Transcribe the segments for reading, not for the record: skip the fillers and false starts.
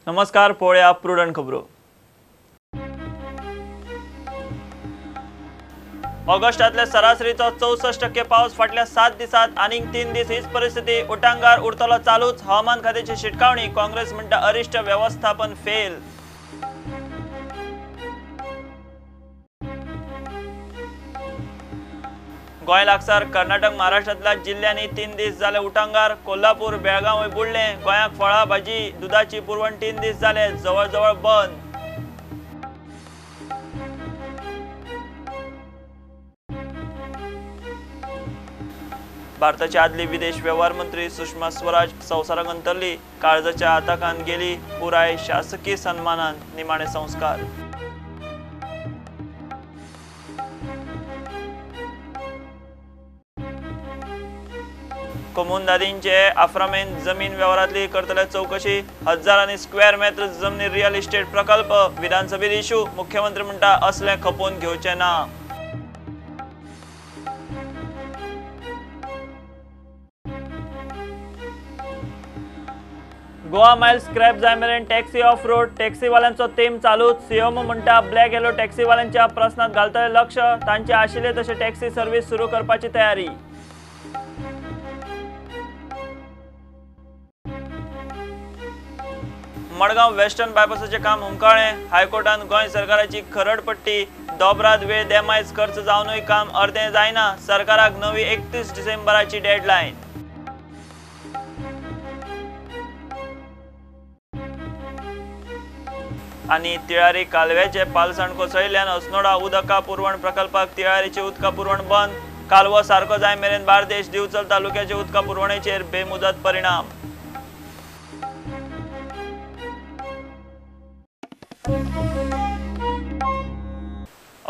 नमस्कार, पळोवया प्रुडंट खबरो. ऑगस्टातले सरासरीचो 64% पावस फाटल्या 7 दिसात आनीक 3 दीस हीच परिस्थिती. उटांगार उरतलो चालूच. हवामान खात्याची शिटकावणी. काँग्रेस म्हणटा अरिश्ट वेवस्थापन फेल. गोंय लागसार कर्नाटक महाराष्ट्रांतल्या जिल्ल्यांनी 3 दीस जाले उटांगार. कोल्हापूर बेळगांव बुडले. गोंयाक फळां भाजी दुदाची पुरवण 3 दीस जाले जवळजवळ बंद. भारताची आदली विदेश व्यवहार मंत्री सुषमा स्वराज संवसाराक अंतरली. काळजाच्या आताकान गेली. पुराय शासकीय सन्मानान निमाणे संस्कार. कोमुंदादींचे आफ्रामेन जमीन व्यवहारातली करतले चौकशी. हजारांनी स्क्वेअर मेत्र जमनी रियल इस्टेट प्रकल्प. विधानसभेत इश्यू. मुख्यमंत्री म्हणटा असले खपोवन घेवचे ना. गोवा मायल स्क्रॅप जाय मेरेन टॅक्सी ऑफ रोड. टॅक्सीवाल्यांचो तेम चालूच. सीएमओ म्हणटा ब्लॅक येलो टॅक्सीवाल्यांच्या प्रस्नात घालतले लक्ष. तांचे आशिल्ले तशे टॅक्सी सर्व्हिस सुरू करपाची तयारी. मडगांव वेस्टर्न बायपासाचें काम हुमकळ्ळें. हायकोर्टान गोंय सरकाराची खरडपट्टी. दोबराद वेळ देमायज खर्च जावनूय काम अर्दें जायना. सरकाराक नवी 31 डिसेंबराची डेडलायन. आनी तिळारी कालव्याचे पालसण कोसळिल्ल्यान अस्नोडा उदका पुरवण प्रकल्पाक तिळारीची उदका पुरवण बंद. कालवो सारको जाय मेरेन बार्देश दिवचल तालुक्याचे उदका पुरवणेचेर बेमुदत परिणाम.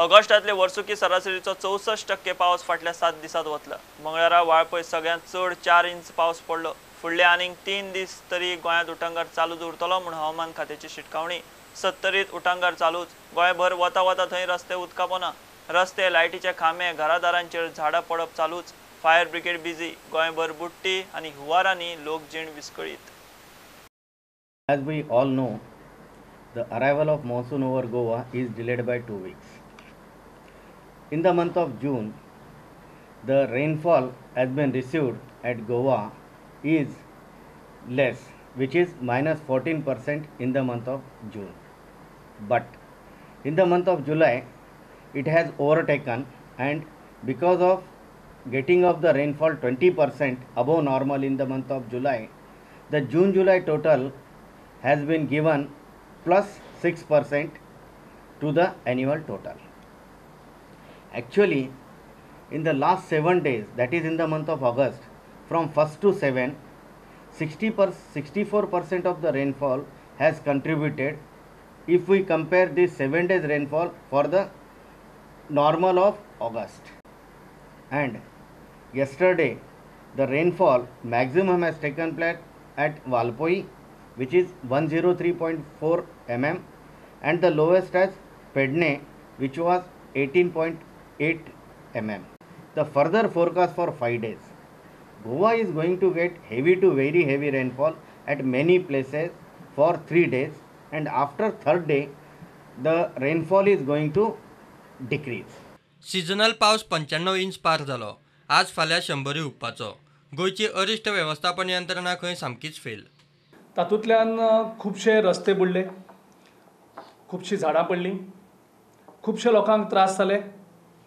ऑगस्टातले वर्सुकी सरासरीचो 64% पावस फाटल्या 7 दिसात वतला. मंगळारा वाळपय सगळ्यांत चड 4 इंच पावस पडलो. फुडले आनीक 3 दीस तरी गोंयांत उटांगार चालूच उरतलो म्हूण हवामान खात्याची शिटकावणी. 70त उटांगार चालूच. गोंयभर वता वता थंय रस्ते उदका पोना. रस्ते, लायटीचे खांबे, घरादारांचेर झाडां पडप चालूच. Fire brigade busy. गोंयभर बुडटी आनी हुवारांनी लोकजीण विस्कळीत. As we all know, the arrival of monsoon over Goa is delayed by 2 weeks. In the month of June, the rainfall has been received at Goa is less, which is minus 14% in the month of June. But in the month of July, it has overtaken, and because of getting of the rainfall 20% above normal in the month of July, the June-July total has been given plus 6% to the annual total. Actually, in the last 7 days, that is in the month of August, from 1st to 7, 64% of the rainfall has contributed if we compare this 7 days rainfall for the normal of August. And yesterday the rainfall maximum has taken place at Valpoi, which is 103.4 mm, and the lowest as Pedne, which was 18.8 mm. The further forecast for 5 days, Goa is going to get heavy to very heavy rainfall at many places for 3 days, and after third day the rainfall is going to decrease. Seasonal पावस 95 inch पार जालो. आज फाल्यां 100 हुपपाचो. गोंयची अरिश्ट वेवस्थापन यंत्रणा खंय सामकीच फेल. तातूंतल्यान खुबशे रस्ते बुडले, खुबशीं झाडां पडलीं, खुबशे लोकांक त्रास जाले,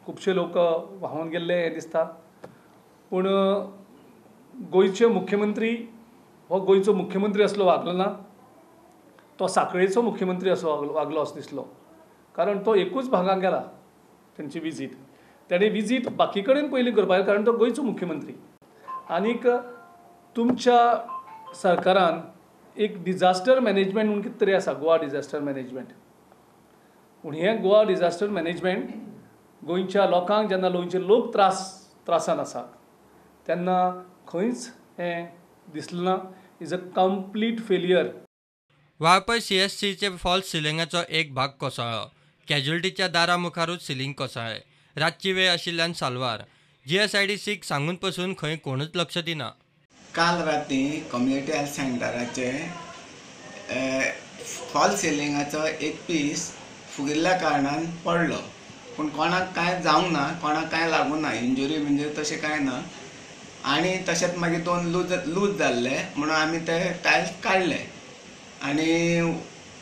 खुबशे लोक व्हांवन गेल्ले हें दिसता. पूण गोंयचे मुख्यमंत्री हो गोंयचो मुख्यमंत्री असलो वागलो ना, तो साखळेचो मुख्यमंत्री असो वागलो असो दिसलो. कारण तो एकूच भागाक गेला तेंची विजीट, तेणें विजीट बाकी कडेन पयलीं करपाक, कारण तो गोंयचो मुख्यमंत्री. आनीक तुमच्या सरकारान एक डिजास्टर मॅनेजमेंट म्हणून कितें तरी आसा, गोवा डिजास्टर मॅनेजमेंट. पूण हें गोवा डिजास्टर मॅनेजमेंट गोंयच्या लोकांक जेन्ना गोंयचे लोक त्रासान आसात तेन्ना खंयच हें दिसलें ना. Is a complete failure. Valpoi सीएससीचे false सिलिंगाचो एक भाग कोसळ्ळो. कॅज्युलिटीच्या दारा मुखारूच सिलिंग कोसळ्ळें. रातची वेळ आशिल्ल्यान साल्वार. जीएसआयडीसीक सांगून पसून खंय कोणूच लक्ष दिना. काल राती कम्युनिटी हेल्थ सेंटराचे फॉल सिलिंगाचो एक पीस फुगिल्ल्या कारणान पडलो, पूण कोणाक कांय जावंक ना, कोणाक कांय लागूंक ना, इंजुरी म्हणजे तशें कांय ना. आनी तशेंच मागीर दोन लूज जाल्ले म्हणून आमी ते टायल्स काडले. आनी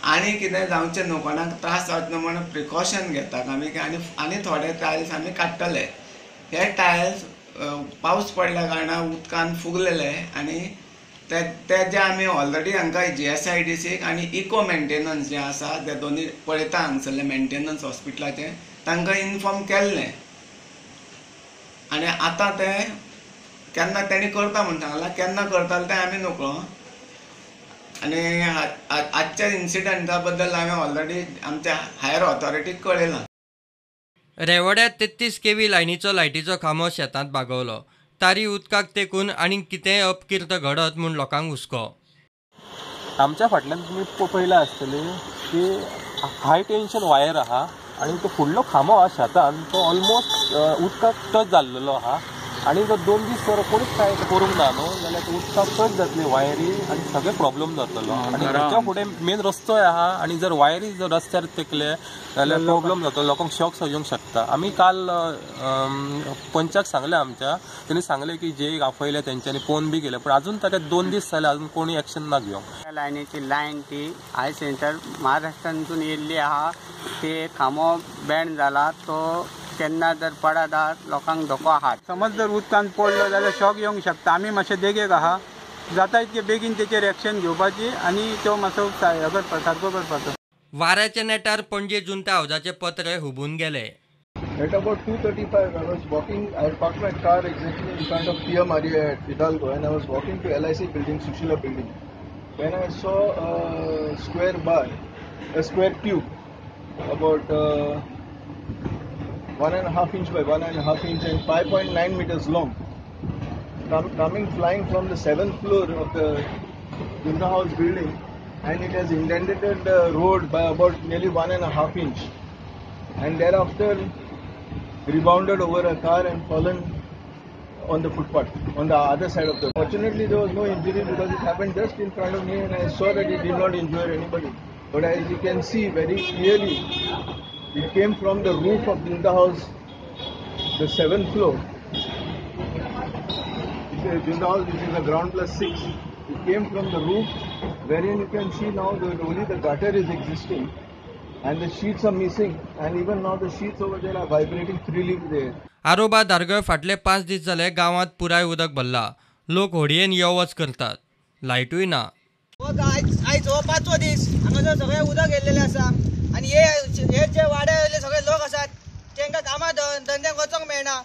आनी कितें जावचें न्हू, कोणाक त्रास जावचो न्हू म्हणून प्रिकॉशन घेतात आमी. आनी आनी थोडे टायल्स आमी काडटले. हे टायल्स पावस पडल्या कारणान उदकान फुगलेले आनी ते जे आमी ऑलरेडी हांकां GSIDC आनी इको मेंटेनन्स जे आसा ते दोनी पळयता हांगसरले मेंटेनन्स हॉस्पिटलाचे, तांकां इन्फॉर्म केल्लें. आनी आतां ते केन्ना तेणी करता म्हूण सांगलां, केन्ना करताले तें आमी नकळो. आनी आजच्या इन्सिडंटा बद्दल हांवें ऑलरेडी आमच्या हायर ऑथॉरिटीक कळयलां. रेवड्यात 33 केव्ही लायनीचो लायटीचो खांबो शेतांत बागवलो. तारी उदकाक तेकून आनी कितेंय अपकीर्त घडत म्हूण लोकांक हुस्को. आमच्या फाटल्यान तुमी पळयलां आसतलें की हाय टेन्शन वायर आहा आनी तो फुडलो खांबो आहा शेतान तो ऑलमोस्ट उदकाक टच जाल्लेलो आहा. आनी जर 2 दीस जर कोणीच कांय करूंक ना न्हू जाल्यार उदकाक टच जातली वायरी आनी सगळे प्रॉब्लम जातलो. आनी हेच्या फुडें मेन रस्तोय आहा आनी जर वायरी जर रस्त्यार तेकले जाल्यार प्रॉब्लम जातलो, लोकांक शॉक येवंक शकता. आमी काल पंचाक सांगलें आमच्या, तेणी सांगलें की जे आपयले तेंच्यांनी फोन बी केले, पूण अजून ताका 2 दीस जाले अजून कोणी एक्शन ना घेवंक. लायनीची लायन ती हाय सेंटर महाराष्ट्रांतून येयल्ली आहा, ते खांबो बँड जाला, तो केन्ना जर पडत लोकांक धोको आहा. समज जर उदकान पडलो जाल्यार शॉक येवंक शकता. आमी मातशे देगेक आहा, जाता इतके बेगीन तेचेर एक्शन घेवपाची आनी तो मातसो सारको करपाचो. वाऱ्याच्या नेटार पणजे जुंता हावजाचे पत्रे हुबून गेले. At about 2:35 I was walking, I had parked my car exactly in front of Tia Maria at Hidalgo and I was walking to LIC building, Sushila building, when I saw a square bar, a square tube about 1.5 inch by 1.5 inch and 5.9 meters long, coming flying from the 7th floor of the Junta House building, and it has indented the road by about nearly 1.5 inch, and thereafter rebounded over a car and fallen on the footpath on the other side of the road. Fortunately, there was no injury because it happened just in front of me and I saw that it did not injure anybody. But as you can see very clearly, it came from the roof of Junta House, the 7th floor. Junta House, which is a ground plus 6, it came from the roof, wherein you can see now that only the gutter is existing and the sheets are missing, and even now the sheets over there are vibrating freely there. Aroba Dargal फाटले 5 दीस जाले गांवांत पुराय उदक भरला. लोक होडयेन यो वच करतात, लायटूय ना. आयज हो 5वो दीस हांगासर सगळें उदक येयल्लेलें आसा आनी हे जे वाड्या वयले सगळे लोक आसात तांकां कामां धंद्याक वचोंक मेळना.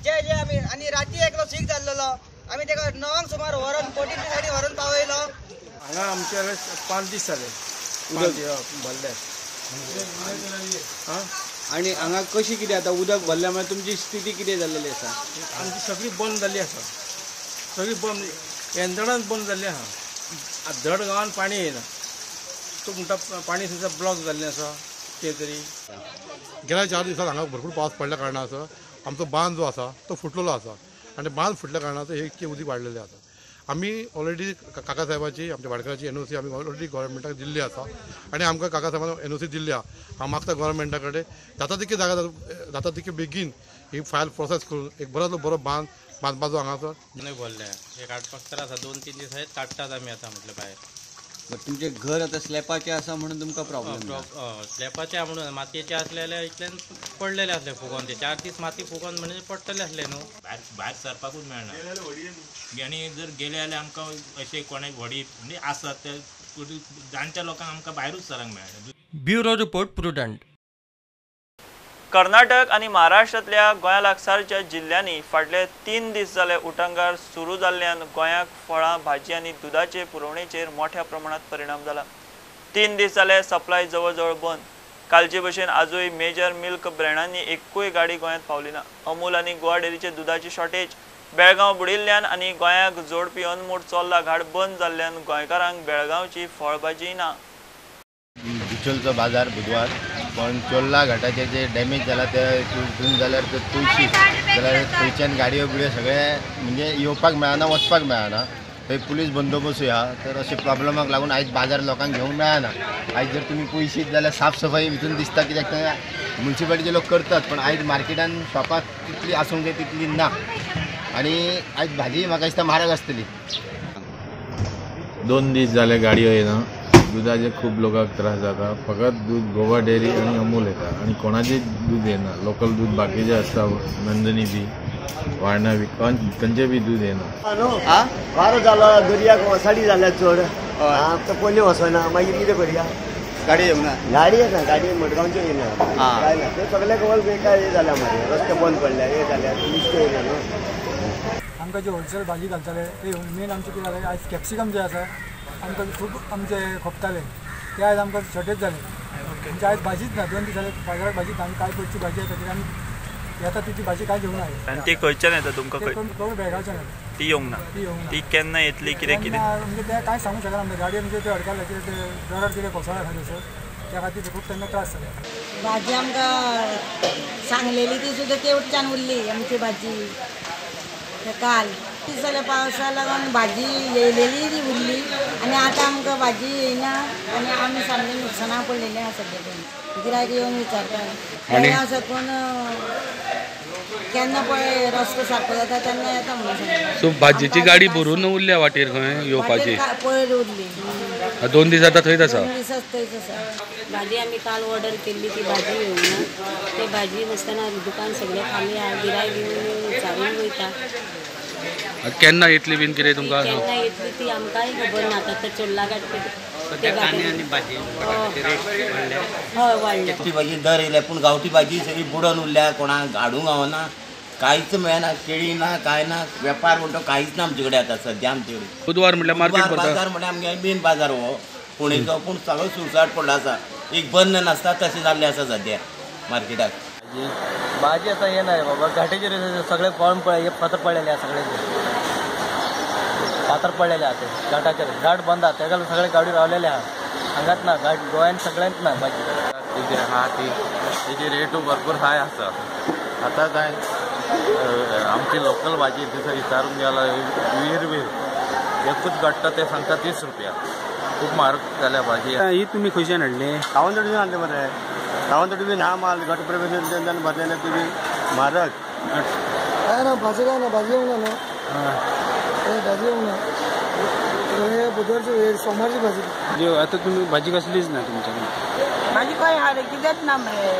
जे जे आमी आनी राती एकलो सीक जाल्लेलो, आमी ताका 9 सुमार व्हरोन बोटीच्या सायडीन व्हरोन पावयलो. हांगा आमच्या 5 दीस जाले उदक भरले. आनी हांगा कशी कितें आतां उदक भरल्या म्हळ्यार तुमची स्थिती कितें जाल्लेली आसा? आमची सगळी बंद जाल्ली आसा, सगळी बंद, यंत्रणाच बंद जाल्ली आसा. धड गांवान पाणी येयना, तूं म्हणटा पाणी सुद्दां ब्लॉक जाल्लें आसा कितें तरी. गेल्या 4 दिसांत हांगा भरपूर पावस पडल्या कारणान आसा आमचो बांद जो आसा तो फुटलेलो आसा आनी बांद फुटल्या कारणान हे इतकें उदीक वाडलेलें आसा. आमी ऑलरेडी काका साहेबाची आमच्या वाडकराची NOC आमी ऑलरेडी गव्हर्मेंटाक दिल्ली आसा आनी आमकां काका साहेबान NOC दिल्ली आसा. हांव मागता गव्हर्मेंटा कडेन जाता तितके जागा जाता तितके बेगीन ही फायल प्रोसेस करून एक बरो बरो बांद बांदपाचो हांगासर. भरलें हे काडपाक त्रास आसा, 2-3 दीस काडटात आमी आतां म्हटलें भायर. तुमचें घर आतां स्लॅपाचें आसा म्हणून तुमकां प्रॉब्लम? स्लॅपाचें आहा म्हणून, मातयेचें आसलें जाल्यार इतल्यान पडलेलें आसलें फुगोन, ते 4 दीस माती फुगोन म्हणजे पडटलें आसलें न्हू. भायर भायर सरपाकूच मेळना आनी जर गेले जाल्यार आमकां अशें कोणाक व्हडी म्हणजे आसत ते जाणट्या लोकांक आमकां भायरूच सरांक मेळना. Bureau report, Prudent. Karnataka आनी महाराष्ट्रांतल्या गोंया लागसारच्या जिल्ल्यांनी फाटले 3 दीस जाले उटंगार सुरू जाल्ल्यान गोंयाक फळां, भाजी आनी दुदाचे पुरवणेचेर मोठ्या प्रमाणात परिणाम जाला. 3 दीस जाले सप्लाय जवळ जवळ बंद. कालचे भशेन आजूय मेजर मिल्क ब्रँडांनी एकूय गाडी गोंयांत पावली ना. अमूल आनी गोवा डेअरीचे दुदाची शॉर्टेज, बेळगांव बुडिल्ल्यान आनी गोंयाक जोडपी अनमोड चोर्ला घाट बंद जाल्ल्यान गोंयकारांक बेळगांवची फळभाजी ना. बिचोलचो बाजार बुधवार, पण चोर्ला घाटाचे जे डॅमेज जाला ते तितून जाल्यार ते तुळशी जाल्यार थंयच्यान गाडयो बिडयो सगळे म्हणजे येवपाक मेळना, वचपाक मेळना. थंय पुलीस बंदोबस्तूय आहा. तर अशे प्रॉब्लमाक लागून आयज बाजार लोकांक घेवंक मेळना. आयज जर तुमी पळयशीत जाल्यार साफ सफाई भितून दिसता, कित्याक थंय म्युनिसिपालिटीचे लोक करतात, पण आयज मार्केटान शॉपाक तितली आसूंक जाय तितली ना. आनी आयज भाजी म्हाका दिसता म्हारग आसतली. 2 दीस जाले गाडयो येना, दुदाचे खूब लोकांक त्रास जाता. फकत दूद गोवा डेअरी आनी अमूल येता आनी कोणाचें दूद येना. लोकल दूद बाकीचे आसता, नंदनी बी, वारणा बी, खंयचें बी दूद येना. वारो जालो, दर्याक वसाडी जाल्या चड, आतां पयलीं वचना, मागीर कितें करया? गाडी येवना, गाडी येना, गाडी मडगांवच्यो येना, काय ना, ते सगळे खबर बेकार हे जाल्या मरे, रस्ते बंद पडल्या, हे जाल्या, नुस्तें येना न्हू. आमकां जे होलसेल भाजी घालताले ते मेन आमचें कितें जालें, आयज कॅप्सिकम जे आसा आमकां खूब आमचे खोपताले, ते आयज आमकां शॉर्टेज जाले. म्हणजे आयज भाजीच ना, 2 दीस जाले बाजाराक भाजीच ना. आमी कांय पयरची भाजी येता कित्याक आमी येता तिची भाजी कांय घेवना. आनी ती खंयच्यान येता तुमकां? खंय बेळगांवच्यान येता. ती येवंक ना, ती केन्ना येतली कितें कितें म्हणजे ते कांय सांगूंक शकना. आमच्या गाडयेन म्हणजे ते अडकले, कितें ते दरार कितें कोसळ्ळा थंयसर, त्या खातीर खूब तांकां त्रास जाले. भाजी आमकां सांगलेली ती सुद्दां तेवटच्यान उरली आमची भाजी. काल दीस जाले पावसा लागून भाजी येयलेली ती उरली आनी आतां आमकां भाजी येयना आनी आमी सामकें नुकसाना पडलेलें आसा सद्या. गिरायक येवन विचारता बेळगांव साकून केन्ना पळय रस्तो सारको जाता तेन्ना येता म्हणून सांगता. सो भाजयेची गाडी भरून उरल्या वाटेर खंय येवपाची? पयर उरली, 2 दीस आतां थंयच आसा. 2 दीस थंयच आसा. भाजी आमी काल ऑर्डर केल्ली ती भाजी येवना. ते भाजी नासतना दुकान सगळें खाली आहा, गिरायक येवन विचारून वयता. केन्ना येतली बीन कितें तुमकां? केन्ना येतली ती आमकांय खबर ना. आतां चोडला घाट हय वाडल्या. भाजी दर येयल्या, पूण गांवठी भाजी सगळी बुडोन उरल्या, कोणाक हाडूंक गावना, कांयच मेळना, केळी ना, कांय ना, वेपार म्हणटा कांयच ना आमचे कडेन आतां सद्या आमचे कडेन. बुधवार म्हटल्यार मार्केट भरता, बाजार म्हटल्यार आमगे मेन बाजार हो फोंडेचो, पूण सगळो सुळसाट पडलो आसा, एक बंद नासता तशें जाल्लें आसा सद्या मार्केटाक. भाजी आतां येना रे बाबा, घाटेचेर सगळे कोण पळय फातर पडलेले आसा, सगळे फातर पडलेले आसा ते घाटाचेर. घाट बंद आसा, तेका सगळे गाडी रावलेले आहा, हांगाच ना घाट, गोंयान सगळ्यांत ना भाजी. ती जी आहा ती तेजी रेटू भरपूर हाय आसा. आतां काय आमची लोकल भाजी थंयसर विचारून गेला 20 एकूच घाट्टा ते सांगता 30 रुपया. खूब म्हारग जाल्या भाजी. ही तुमी खंयच्यान हाडली? सावंतवाडीसून हाडले मरे. सावंतवाडी बीन हा माल घट प्रवेशान भरलेले ते बी म्हारग. काय ना भाजी, काय ना भाजी येवना न्हू, भाजी येवना. बुधवारची सोमारची भाजी. आतां तुमी भाजी कसलीच ना तुमच्याकडे? भाजी खंय हा रे, कितेंच ना मरे.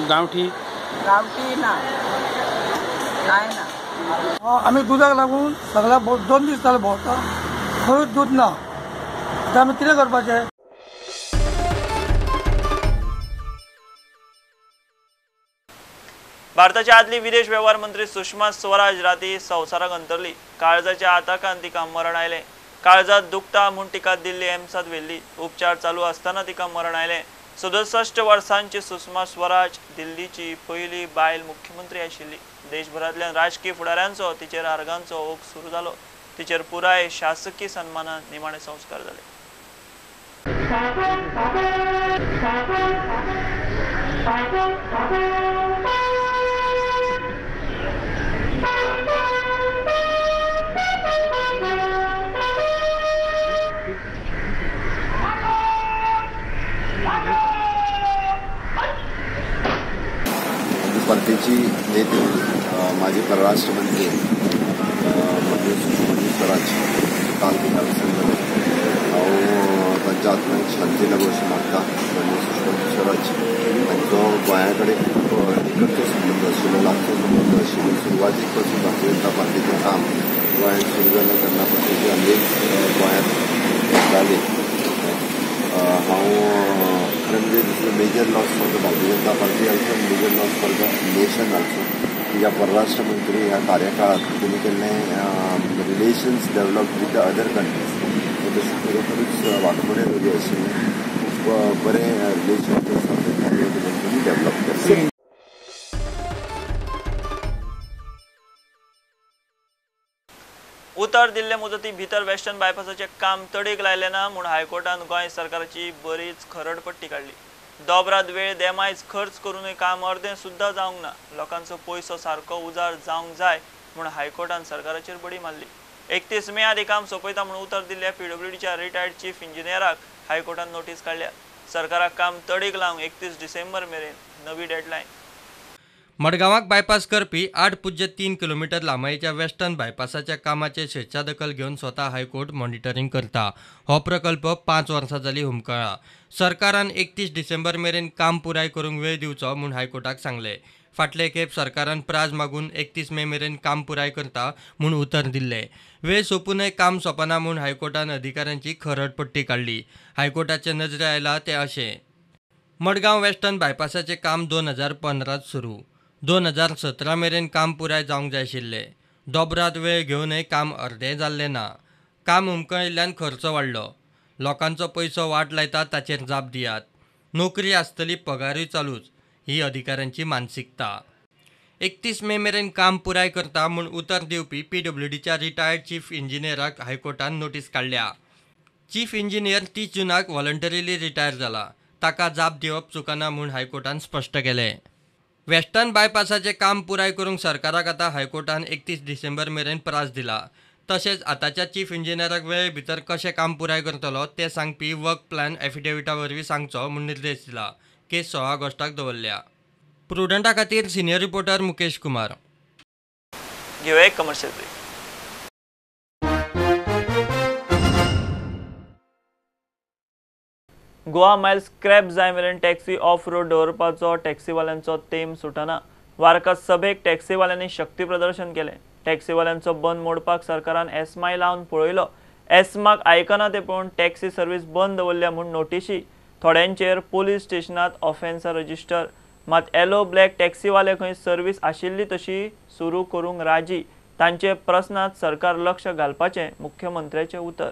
गांवठी? गांवठी ना, काय ना. आमी दुदाक लागून सगळ्या 2 दीस जाले भोंवता, खंयूच दूद ना. आतां आमी कितें करपाचें? भारताची आदली विदेश वेव्हार मंत्री सुषमा स्वराज राती संवसाराक अंतरली. काळजाच्या आताकान तिका मरण आयलें. काळजात दुखता म्हूण तिका दिल्ली एम्सांत व्हेल्ली. उपचार चालू आसतना तिका मरण आयलें. 67 वर्सांची सुषमा स्वराज दिल्लीची पयली बायल मुख्यमंत्री आशिल्ली. देशभरांतल्यान राजकीय फुडाऱ्यांचो तिचेर आर्गांचो ओघ सुरू जालो. तिचेर पुराय शासकीय सन्मानान निमाणे संस्कार जाले. परतेची नेते माजी परराष्ट्र मंत्री सुषमा स्वराज काल निधन जालें. हांव तांच्या आत्म्याक शांती लाभो अशें मागता. सुषमा स्वराज हांचो गोंया कडेन खूब निकटचो संबंद आशिल्लो, लागचो संबंद आशिल्लो. सुरवातीक पासून भारतीय जनता पार्टीचें काम गोंयांत सुरू जालें तेन्ना पासून ती आमगेच गोंयांत येताली. हांव खरें म्हणजे this is a major loss for the Bharatiya Janata Party also, major loss for the nation also. ह्या परराष्ट्र मंत्री ह्या कार्यकाळात तेणी केल्लें relations develop with the other countries तशें खरोखरूच वाखमुणे जोडी आशिल्लें. खूब बरें रिलेशन आसा तेणी डेवलप केलें. उतर दिल्ले मुजती भितर वेस्टर्न बायपासाचें काम तडीक लायलें ना म्हूण हायकोर्टान गोंय सरकाराची बरीच खरडपट्टी काडली. दोबराद वेळ देमायज खर्च करूनय काम अर्दें सुद्दां जावंक ना. लोकांचो पयसो सारको उजार जावंक जाय म्हूण हायकोर्टान सरकाराचेर बडी मारली. 31 मे आदी काम सोंपयता म्हूण उतर दिल्ल्या पीडब्ल्यूडीच्या रिटायर्ड चीफ इंजिनियराक हायकोर्टान नोटीस काडल्या. सरकाराक काम तडीक लावंक 31 डिसेंबर मेरेन नवी डेडलायन. मडगांवाक बायपास करपी 8.3 किलोमीटर लांबायेच्या वेस्टर्न बायपासाच्या कामाचे स्वेच्छा दखल घेवन स्वता हायकोर्ट मॉनिटरींग करता. हो प्रकल्प 5 वर्सां जाली हुमकळा. सरकारान 31 डिसेंबर मेरेन काम पुराय करूंक वेळ दिवचो म्हूण हायकोर्टाक सांगलें. फाटले खेप सरकारान प्राज मागून 31 मे मेरेन काम पुराय करता म्हूण उतर दिल्लें. वेळ सोंपूनय काम सोंपना म्हूण हायकोर्टान अधिकाऱ्यांची खरडपट्टी काडली. हायकोर्टाचे नजरे आयला तें अशें. मडगांव वेस्टर्न बायपासाचें काम 2015 सुरू. 2017 मेरेन काम पुराय जावंक जाय आशिल्लें. दोबरात वेळ घेवनय काम अर्दें जाल्लें ना. काम हुमकळिल्ल्यान खर्च वाडलो. लोकांचो पयसो वाट लायता ताचेर जाप दियात. नोकरी आसतली पगारूय चालूच, ही अधिकाऱ्यांची मानसिकता. 31 मे मेरेन काम पुराय करता म्हूण उतर दिवपी पीडब्ल्यूडीच्या रिटायर्ड चीफ इंजिनियराक हायकोर्टान नोटीस काडल्या. चीफ इंजिनियर 30 जूनाक व्हॉलंटरीली रिटायर जाला. ताका जाप दिवप चुकना म्हूण हायकोर्टान स्पश्ट केलें. वेस्टर्न बायपासाचें काम पुराय करूंक सरकाराक आतां हायकोर्टान 31 डिसेंबर मेरेन प्रास दिला. तशेंच आतांच्या चीफ इंजिनियराक वेळे भितर कशें काम पुराय करतलो तें सांगपी वर्क प्लॅन एफिडेविटा वरवीं सांगचो म्हूण निर्देश दिला. केस 16 ऑगस्टाक दवरल्या. प्रुडंटा खातीर सिनियर रिपोर्टर मुकेश कुमार. घेवया एक commercial break. Goa Miles scrap जाय मेरेन टॅक्सी ऑफ रोड दवरपाचो टॅक्सीवाल्यांचो तेम सुटना. वार्का सभेक टॅक्सीवाल्यांनी शक्ती प्रदर्शन केलें. टॅक्सीवाल्यांचो बंद मोडपाक सरकारान एस्माय लावन पळयलो. एस्माक आयकना ते पळोवन टॅक्सी सर्वीस बंद दवरल्या म्हूण नोटिशी. थोड्यांचेर पोलीस स्टेशनांत ऑफेन्सां रजिस्टर. मात येलो ब्लॅक टॅक्सीवाले खंय सर्वीस आशिल्ली तशी सुरू करूंक राजी. तांचे प्रस्नांत सरकार लक्ष घालपाचें मुख्यमंत्र्याचें उतर.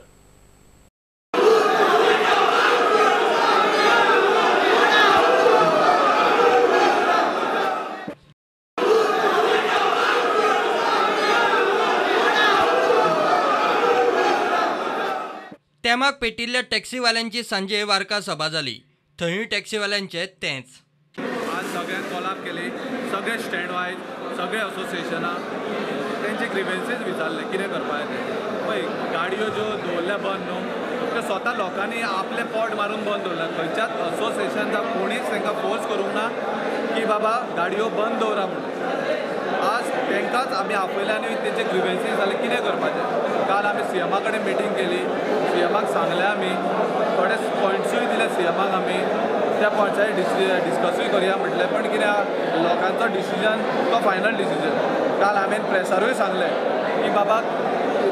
तेमाक पेटिल्ल्या टॅक्सीवाल्यांची सांजे वार्का सभा जाली. थंयूय टॅक्सीवाल्यांचे तेंच. आज सगळ्यांक कॉलाप केली, सगळे स्टँड वायज सगळे असोसिएशनां तेंचे ग्रिवेन्सीस विचारले कितें करपाक तें. पळय गाडयो ज्यो दवरल्या बंद न्हू त्यो स्वता लोकांनी आपलें पोट मारून बंद दवरल्या. खंयच्याच असोसिएशन जावं कोणीच तांकां फोर्स करूंक ना की बाबा गाडयो बंद दवरा म्हणून. आज तांकांच आमी आपयले आनी तेंचे ग्रिवेन्सीस जाले कितें करपाचें. काल आमी सीएमा कडेन मिटींग केली. सीएमाक सांगलें आमी, थोडे पॉयंट्सूय दिले सीएमाक आमी, त्या पॉयंट्साचेर डिस्कसूय करया म्हटलें. पण कितें लोकांचो डिसिजन तो फायनल डिसिजन. काल हांवें प्रेसारूय सांगलें की बाबा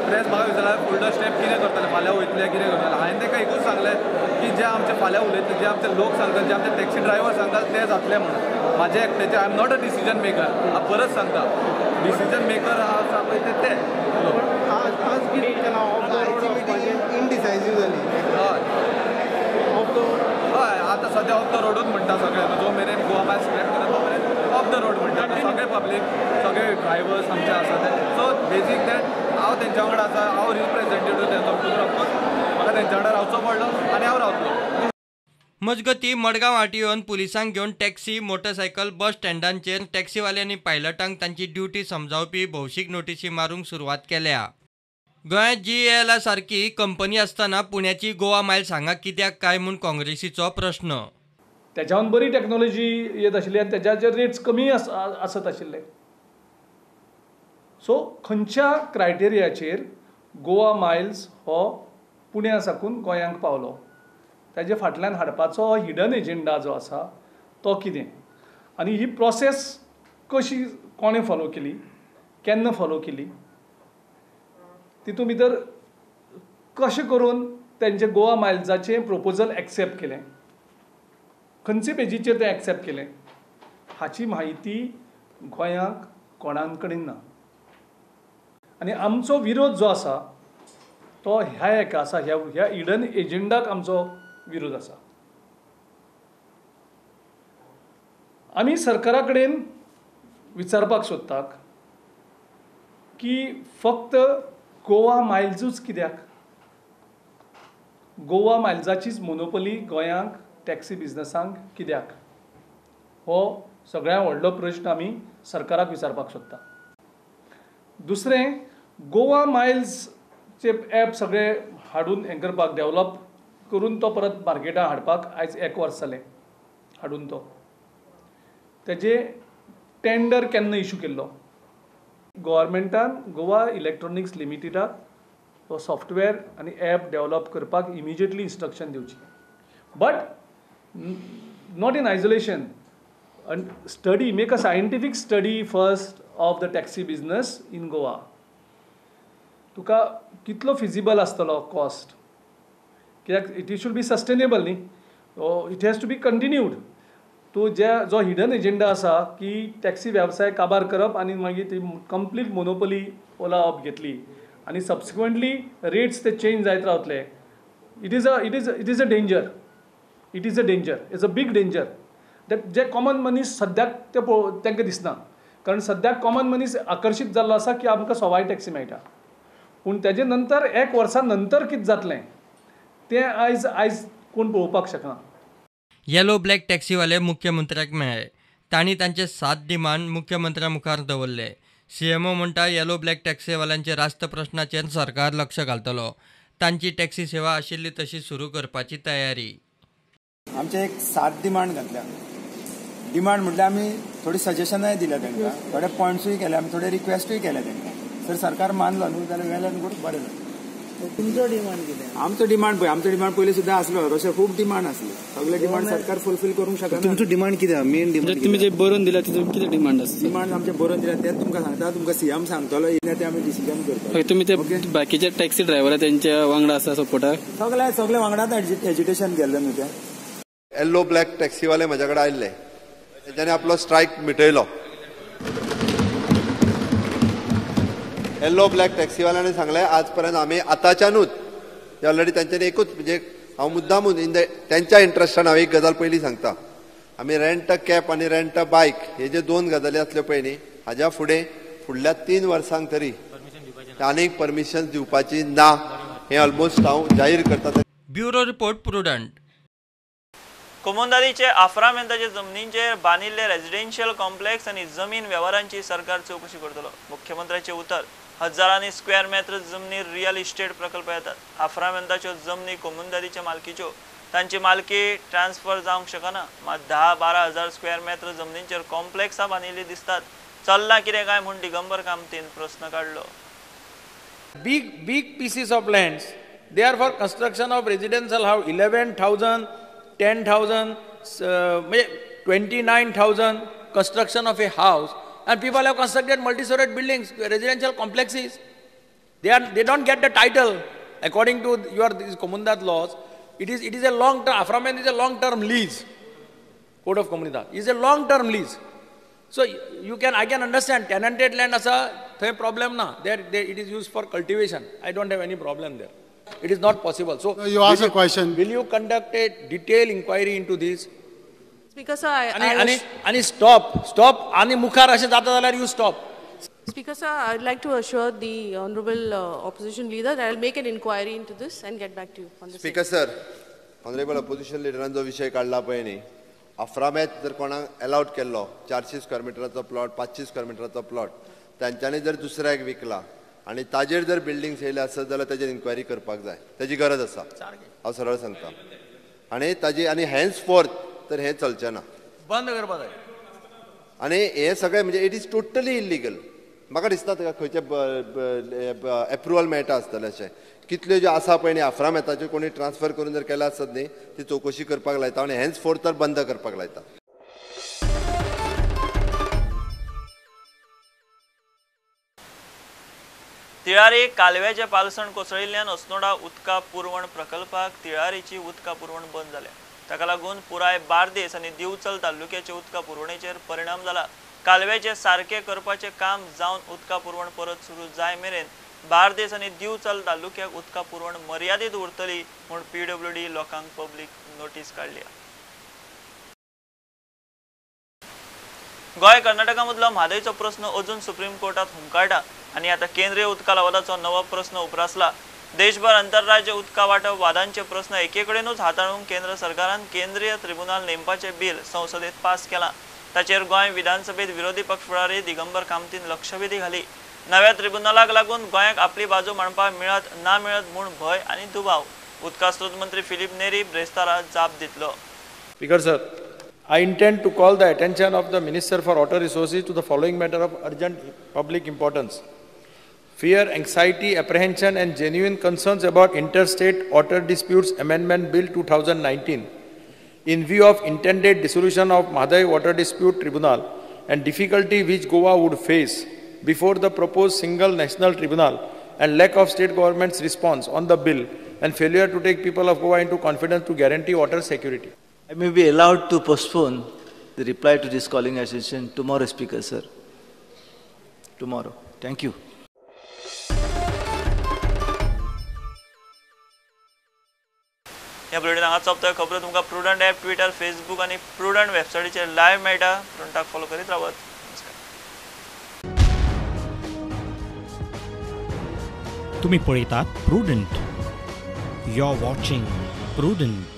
प्रेस म्हाका विचारल्यार फुडलो स्टेप कितें करतले, फाल्यां वयतले कितें करतले. हांवें तांकां एकूच सांगलें की जे आमचे फाल्यां उलयतले, जे आमचे लोक सांगतात, जे आमचे टॅक्सी ड्रायव्हर सांगतात ते जातले म्हणून. म्हाजे एकट्याचे I am not a decision maker. हांव परत सांगता, डिसिजन मेकर आसा पळय ते आज कितें केलां ऑफ the road इनडिसायजीव जाली. हय हय, आतां सद्या ऑफ the रोडूच म्हणटा सगळे. जो मेरेन गोवा मायल्स स्क्रॅप करता तो मेरेन ऑफ the road म्हणटा सगळे पब्लीक, सगळे ड्रायव्हर्स आमचे आसा ते. सो बेजीक that हांव तेंच्या वांगडा आसा, हांव रिप्रेझेंटेटीव तेंचो, ऑफकोर्स म्हाका तेंच्या वांगडा रावचो पडलो आनी हांव रावतलो. मजगतीं मडगांव आरटीओन पुलिसांक घेवन टॅक्सी, मोटरसायकल, बस स्टँडांचेर टॅक्सीवाल्यांनी पायलटांक तांची ड्युटी समजावपी भौशीक नोटिशी मारूंक सुरवात केल्या. गोंयांत जीएएला सारकी कंपनी आसतना पुण्याची गोवा मायल्स हांगा कित्याक काय म्हूण काँग्रेसीचो प्रश्न. त्याच्याहून बरी टॅक्नॉलॉजी येत आशिल्ली आनी तेज्याचेर रेट्स कमी आसत आशिल्ले. सो खंयच्या क्रायटेरियाचेर गोवा मायल्स हो पुण्या साकून गोंयांक पावलो, ताजे फाटल्यान हाडपाचो हिडन एजेंडा जो आसा तो कितें, आनी ही प्रोसेस कशी कोणें फॉलो केली, केन्ना फॉलो केली, तितून भितर कशें करून तेंचे गोवा मायल्साचें प्रोपोजल एक्सेप्ट केलें, खंयचे पेजीचेर तें एक्सेप्ट केलें, हाची म्हायती गोंयांक कोणां कडेन ना. आनी आमचो विरोध जो आसा तो ह्या एका आसा, ह्या हिडन एजेंडाक आमचो विरोध आसा. आमी सरकारा कडेन विचारपाक सोदतात की फक्त गोवा मायल्सूच कित्याक, गोवा मायल्साचीच मोनोपली गोंयांक टॅक्सी बिजनसांक कित्याक, हो सगळ्यांत व्हडलो प्रश्न आमी सरकाराक विचारपाक सोदता. दुसरें, गोवा मायल्सचे ॲप सगळे हाडून हें करपाक डेवलप करून तो परत मार्केटाक हाडपाक आयज 1 वर्स जालें हाडून तो तेजे टेंडर केन्ना इशू केल्लो गव्हर्मेंटान गोवा इलेक्ट्रॉनिक्स लिमिटेडाक तो सॉफ्टवेअर आनी ॲप डेवलप करपाक इमिजिएटली इन्स्ट्रक्शन दिवची, but not in isolation. And study, make a scientific study first of the taxi business in Goa. तुका कितलो फिजिबल आसतलो कॉस्ट, कित्याक it should be sustainable न्ही, it has to be continued. तूं जे जो hidden agenda आसा की टॅक्सी वेवसाय काबार करप आनी मागीर ती कंप्लीट मोनोपोली ओला अप घेतली आनी सबसिक्वंटली रेट्स ते चेंज जायत रावतले. It is a danger, it is a danger, it's a big danger that J common मनीस सद्याक ते तांकां दिसना, कारण सद्याक कॉमन मनीस आकर्शीत जाल्लो आसा की आमकां सवाय टॅक्सी मेळटा, पूण तेजे नंतर 1 वर्सा नंतर कितें जातलें तें आयज आयज कोण पळोवपाक शकना. येलो ब्लॅक टॅक्सीवाले मुख्यमंत्र्याक मेळ्ळे, तांणी तांचे 7 डिमांड मुख्यमंत्र्या मुखार दवरले. सीएमओ म्हणटा येलो ब्लॅक टॅक्सीवाल्यांचे रास्त प्रश्नाचेर सरकार लक्ष घालतलो, तांची टॅक्सी सेवा आशिल्ली तशी सुरू करपाची तयारी. आमचे एक 7 डिमांड घातल्या. डिमांड म्हटल्यार आमी थोडी सजेशनाय दिल्या तांकां, थोडे पॉयंट्सूय केले आमी, थोडे रिक्वेस्टूय केले तांकां. जर सरकार मानलो न्हू जाल्यार वेल एंड गुड, बरें जालें. तुमचो डिमांड कितें? आमचो डिमांड पळय, आमचो डिमांड पयलीं सुद्दां आसलो, तशें खूब डिमांड आसले, सगळे डिमांड सरकार फुलफील करूंक शकना. तुमचो डिमांड कितें? मेन डिमांड तुमी जे बरोवन दिला तितून कितें डिमांड आसा? डिमांड आमचे बरोवन दिला तेच तुमकां सांगता, तुमकां सीएम सांगतलो येयल्या ते आमी डिसिजन करता. तुमी ते बाकीचे टॅक्सी ड्रायव्हर तेंच्या वांगडा आसा सपोर्टाक? सगळे सगळे वांगडाच एजिटेशन केल्लें न्हू तें. येल्लो ब्लॅक टॅक्सीवाले म्हज्या कडेन आयिल्ले, तेंच्यांनी आपलो स्ट्रायक मिटयलो. येल्लो ब्लॅक टॅक्सीवाल्यांनी सांगलें आज पर्यंत आमी आतांच्यानूच ऑलरेडी तांच्यांनी एकूच म्हणजे हांव मुद्दामून इन the तेंच्या इंट्रस्टान हांव एक गजाल पयलीं सांगता, आमी रेंट अ कॅब आनी रेंट अ बायक हे जे 2 गजाली आसल्यो पळय न्ही, हाज्या फुडें फुडल्या 3 वर्सांक तरी आनीक परमिशन दिवपाची ना हें ऑलमोस्ट हांव जाहीर करता. Bureau report, Prudent. कोमुनिदादीचे आफ्रामेंताचे जमनींचेर बांदिल्ले रेजिडेन्शियल कॉम्प्लेक्स आनी जमीन वेव्हारांची सरकार चवकशी करतलो. मुख्यमंत्र्याचे उतर, हजारांनी स्क्वेअर मेत्र जमनीर रियल इस्टेट प्रकल्प येतात. आफ्रामेंताच्यो जमनी कोमुनिदादीच्या मालकीच्यो, तांची मालकी ट्रान्सफर जावंक शकना. मात 10-12 हजार स्क्वेअर मेत्र जमनींचेर कॉम्प्लेक्सां बांदिल्लीं दिसतात. चल्लां कितें काय म्हूण दिगंबर कामतीन प्रस्न काडलो. Big big pieces of lands, they are for construction of residential house, 11,000, 10,000, 29,000 construction of a house, and people have constructed multi-storied buildings, residential complexes. They don't get the title according to your these Comunidade laws. It is a long term. Aframent is a long term lease. Code of Comunidade is a long term lease. So you can, I can understand tenanted land asa thay problem na. There it is used for cultivation. I don't have any problem there. It is not possible. So you ask a question. Will you conduct a detailed inquiry into this? Speaker sir, ani stop ani mukhar ashe jata zalyar you stop. Speaker sir, I would like to assure the honorable opposition leader that I will make an inquiry into this and get back to you on this. Speaker sir, honorable opposition leaderan जो विषय काडला पळय न्ही, आफ्रामेत जर कोणाक allowed केल्लो 400 square मिटराचो plot, 500 square मिटराचो plot तांच्यांनी जर दुसऱ्याक विकला आनी ताजेर जर बिल्डिंग्स येयले आसत जाल्यार ताजेर इन्क्वायरी करपाक जाय, ताजी गरज आसा, हांव सरळ सांगता. आनी ताजी आनी हेन्स फोर्थ तर हें चलचें ना, बंद करपाक जाय. आनी हें सगळें म्हणजे it is totally illegal. म्हाका दिसता ताका खंयचें एप्रुवल मेळटा आसतलें अशें. कितल्यो ज्यो आसा पळय न्ही आफ्रामेताच्यो कोणी ट्रान्सफर करून जर केला आसत न्ही ती चवकशी करपाक लायता आनी हेन्स फोर्थ तर बंद करपाक लायता. तिळारी कालव्याचे पालसण कोसळिल्ल्यान अस्नोडा उदका पुरवण प्रकल्पाक तिळारीची उदका पुरवण बंद जाल्या. ताका लागून पुराय बार्देस आनी दिवचल तालुक्याचे उदका पुरवणेचेर परिणाम जाला. कालव्याचे सारके करपाचे काम जावन उदका पुरवण परत सुरू जाय मेरेन बार्देस आनी दिवचल तालुक्याक उदका पुरवण मर्यादीत उरतली म्हूण पीडब्ल्यूडी लोकांक पब्लीक नोटीस काडल्या. गोंय कर्नाटका मदलो म्हादयचो प्रस्न अजून सुप्रीम कोर्टात हुमकाळटा आनी आतां केंद्रीय उदका लवादाचो नवो प्रस्न उप्रासला. देशभर आंतरराज्य उदका वांटप वादांचे प्रस्न एकेकडेनूच हाताळूंक केंद्र सरकारान केंद्रीय ट्रिब्युनल नेमपाचें बिल संसदेत पास केलां. ताचेर गोंय विधानसभेत विरोधी पक्ष फुडारी दिगंबर कामतीन लक्षवेधी घाली. नव्या ट्रिब्युनलाक लागून गोंयाक आपली बाजू मांडपाक मेळत ना मेळत म्हूण भंय आनी दुबाव. उदका स्रोत मंत्री फिलीप नेरी ब्रेस्तारा जाप दितलो. Speaker sir, I intend to call the attention of the Minister for Water Resources to the following matter of urgent public importance. Fear, anxiety, apprehension and genuine concerns about Interstate Water Disputes Amendment Bill 2019 in view of intended dissolution of Mhadei Water Dispute Tribunal and difficulty which Goa would face before the proposed single national tribunal and lack of state government's response on the bill and failure to take people of Goa into confidence to guarantee water security. I may be allowed to postpone the reply to this calling attention tomorrow, Speaker, sir. Tomorrow. Thank you. ह्या bulletin हांगा सोंपता. खबरो तुमकां prudent app, Twitter, Facebook आनी prudent वेबसायटीचेर live मेळटा. प्रुडंटाक follow करीत रावात. नमस्कार. तुम्ही पळयतात Prudent. You are watching Prudent.